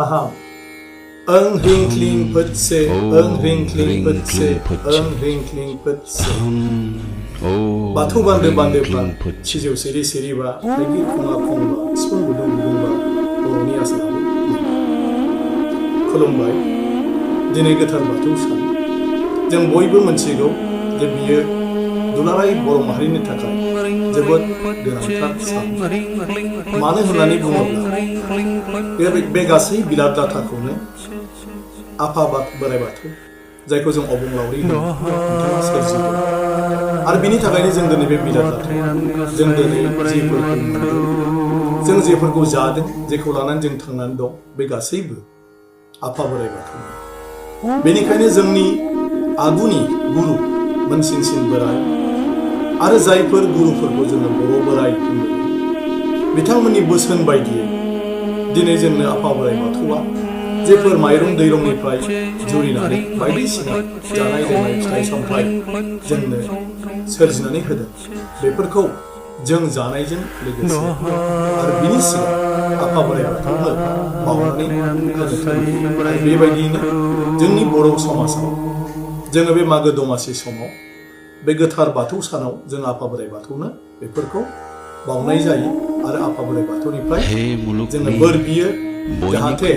aham Eng ring kling petse eng ring kling petse eng ring kling petse Batu bande bande ba Chijau seri seri ba Lagi kunga kunga Sipun budung budung ba Boroni asal खुलुमबाय दिनै गोथार बाथौ सान जों बयबो मोनथिगौ जे बियो दुलाराय बर' माहारिनि थाखाय जोबोद गोनांथार सान मानो होननानै बुङोब्ला बे गासै बिलाद दाथाखौनो आफा बोराइ बाथौ जायखौ जों अबंलावरि होनो बिथाङा सोरजिदों आरो बिनि थाखायनो जों दिनै बे बिलाद दाथाव जों दिनै जेफोरखौ मोनदों जों जेफोरखौ जादों जेखौ लानानै जों थांनानै दं बे गासैबो आफा बोराइ बाथौ बेनिखायनो जोंनि आगुनि गुरु मोनसिनसिन बोराइ आरो जायफोर गुरुफोरखौ जोङो बर' बोराइ बुंदों बिथांमोननि बोसोन बायदियै दिनै जोंनो आफा बोराइ बाथौआ जेफोर माइरं दैरंनिफ्राय जुरिनानै बायदिसिना जानाय लोंनाय फिथाइ सामथाइ जोंनो सोरजिनानै होदों बेफोरखौ जों जानायजों लोगोसे आरो बिनि सिगां आफा बोराइ बाथौनो बावनानै होनो बेबायदियैनो जोंनि बर' समाजाव जोङो बे मागो दमासि समाव बे गोथार बाथौ सानाव जों आफा बोराइ बाथौनो बेफोरखौ बावनाय जायो आरो आफा बोराइ बाथौनिफ्राय जोङो बोर बियो जाहाथे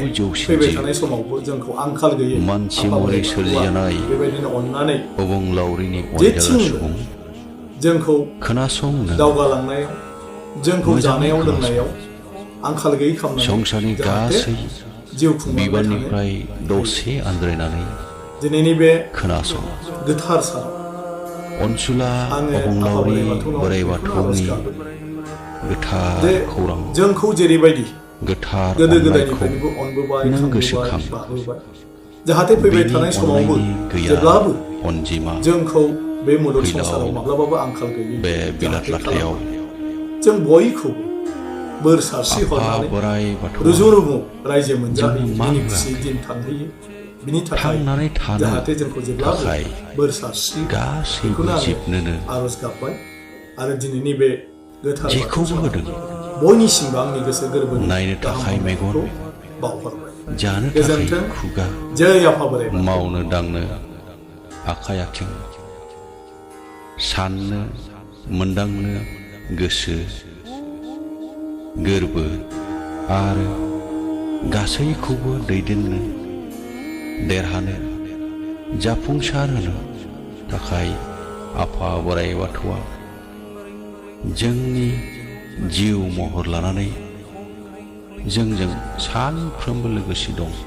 फैबाय थानाय समावबो जोंखौ आंखाल गैयै आफा बोराइ बाथौआ बेबायदिनो अननानै जेथिंबो जोंखौ दावगालांनायाव जोंखौ जानायाव लोंनायाव आंखाल गैयै खालामनानै जाहाथे जिउ खुंलांबाय थानो दिनैनि बे गोथार सान अनसुला अबंलावरि बोराइ बाथौनि गोथार खौरां जोंखौ जेरैबायदि गोथार गोदो गोदायनिफ्रायनो अनबोबाय खांबोबाय जाहाथे फैबाय थानाय समावबो जेब्लाबो जोंखौ बे मुलुग संसाराव माब्लाबाबो आंखाल गैयै बे बिलाद लाथायाव जों बयखौबो बोर सारस्रि हरनानै रुजु रुमु रायजो मोनजाहोयो मिनि खुसि दिन थांहोयो बिनि थाखाय जाहाथे जोंखौ जेब्लाबो बोर सारस्रि बेखौनो आङो आरज गाबबाय आरो दिनैनि बे गोथार बाथौ सानाव बयनिसिमबो आंनि गोसो गोरबोनि नायनो थाखाय मेगन बावहरबाय जानो थाखाय खुगा जय आफा बोराइ बाथौ मावनो दांनो आखाइ आथिं साननो मोनदांनो गोसो गोरबो आरो गासैखौबो दैदेननो देरहानो जाफुंसार होनो थाखाय आफा बोराइ बाथौआ जोंनि जिउ महर लानानै जोंजों सानफ्रोमबो लोगोसे दं।